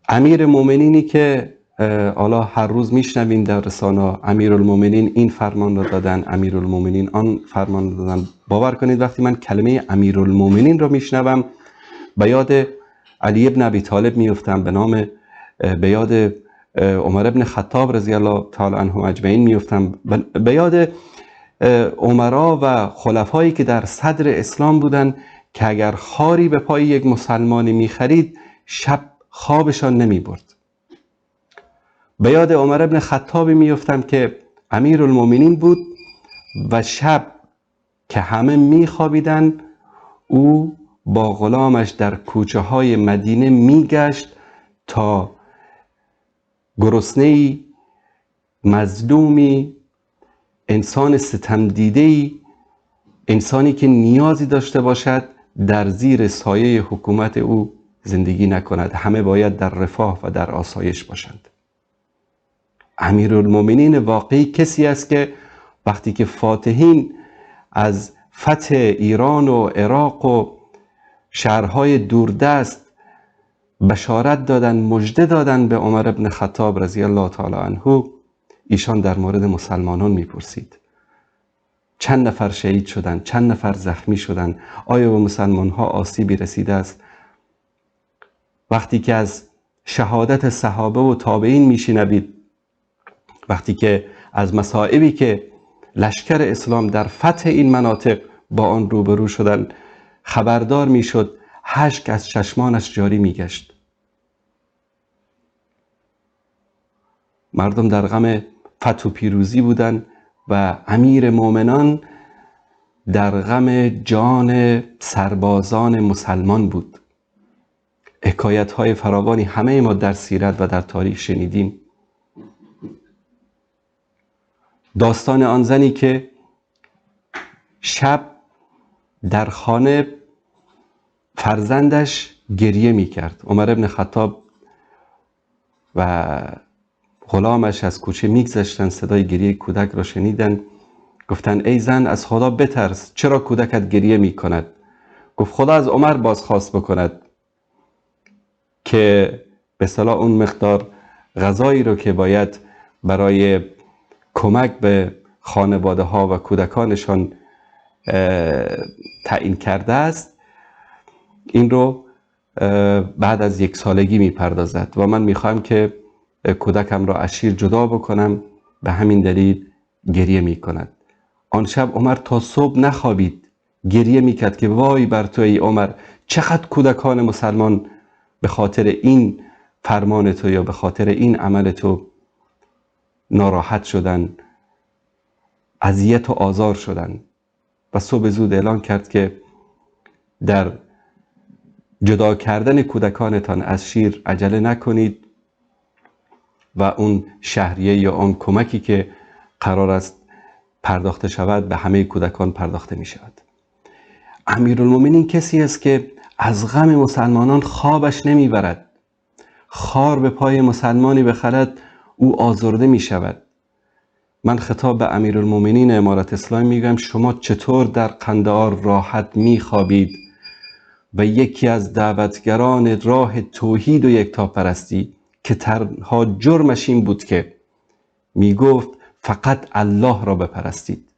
امیر مومنینی که حالا هر روز میشنویم در رسانه، امیرالمومنین این فرمان را دادن، امیرالمومنین آن فرمان را دادن. باور کنید وقتی من کلمه امیرالمومنین را میشنوم به یاد علی ابن ابی طالب میفتم، به یاد عمر ابن خطاب رضی الله تعالی عنهم اجمعین میفتم، به یاد عمرا و خلفایی که در صدر اسلام بودن که اگر خاری به پای یک مسلمانی میخرید شب خوابشان نمیبرد. به یاد عمر ابن خطاب میفتم که امیرالمومنین بود و شب که همه میخوابیدن او با غلامش در کوچه های مدینه میگشت تا گرسنه‌ای، مظلومی، انسان ستمدیده‌ای، انسانی که نیازی داشته باشد در زیر سایه حکومت او زندگی نکند. همه باید در رفاه و در آسایش باشند. امیرالمومنین واقعی کسی است که وقتی که فاتحین از فتح ایران و عراق و شهرهای دوردست بشارت دادن، مژده دادن به عمر ابن خطاب رضی الله تعالی عنه، ایشان در مورد مسلمانان میپرسید. چند نفر شهید شدند، چند نفر زخمی شدند، آیا به مسلمان ها آسیبی رسیده است؟ وقتی که از شهادت صحابه و تابعین میشنوید، وقتی که از مصائبی که لشکر اسلام در فتح این مناطق با آن روبرو شدن خبردار میشد، اشک از چشمانش جاری میگشت. مردم در غم فتح و پیروزی بودند و امیر مؤمنان در غم جان سربازان مسلمان بود. حکایت های فراوانی همه ما در سیرت و در تاریخ شنیدیم. داستان آن زنی که شب در خانه فرزندش گریه می کرد. عمر ابن خطاب و غلامش از کوچه میگذشتند، صدای گریه کودک را شنیدن، گفتند ای زن از خدا بترس، چرا کودکت گریه می کند؟ گفت خدا از عمر بازخواست بکند که به اصطلاح اون مقدار غذایی رو که باید برای کمک به خانواده ها و کودکانشان تعیین کرده است، این رو بعد از 1 سالگی میپردازد و من میخواهم که کودکم را از شیر جدا بکنم، به همین دلیل گریه میکند. آن شب عمر تا صبح نخوابید، گریه میکرد که وای بر تو ای عمر، چقدر کودکان مسلمان به خاطر این فرمان تو یا به خاطر این عمل تو ناراحت شدن، اذیت و آزار شدن. و صبح زود اعلان کرد که در جدا کردن کودکانتان از شیر عجله نکنید و اون شهریه یا آن کمکی که قرار است پرداخته شود به همه کودکان پرداخته می شود. امیرالمومنین کسی است که از غم مسلمانان خوابش نمی برد. خار به پای مسلمانی بخرد او آزرده می شود. من خطاب به امیرالمومنین امارت اسلامی میگم شما چطور در قندهار راحت میخوابید و یکی از دعوتگران راه توحید و یکتاپرستی که تنها جرمش این بود که میگفت فقط الله را بپرستید،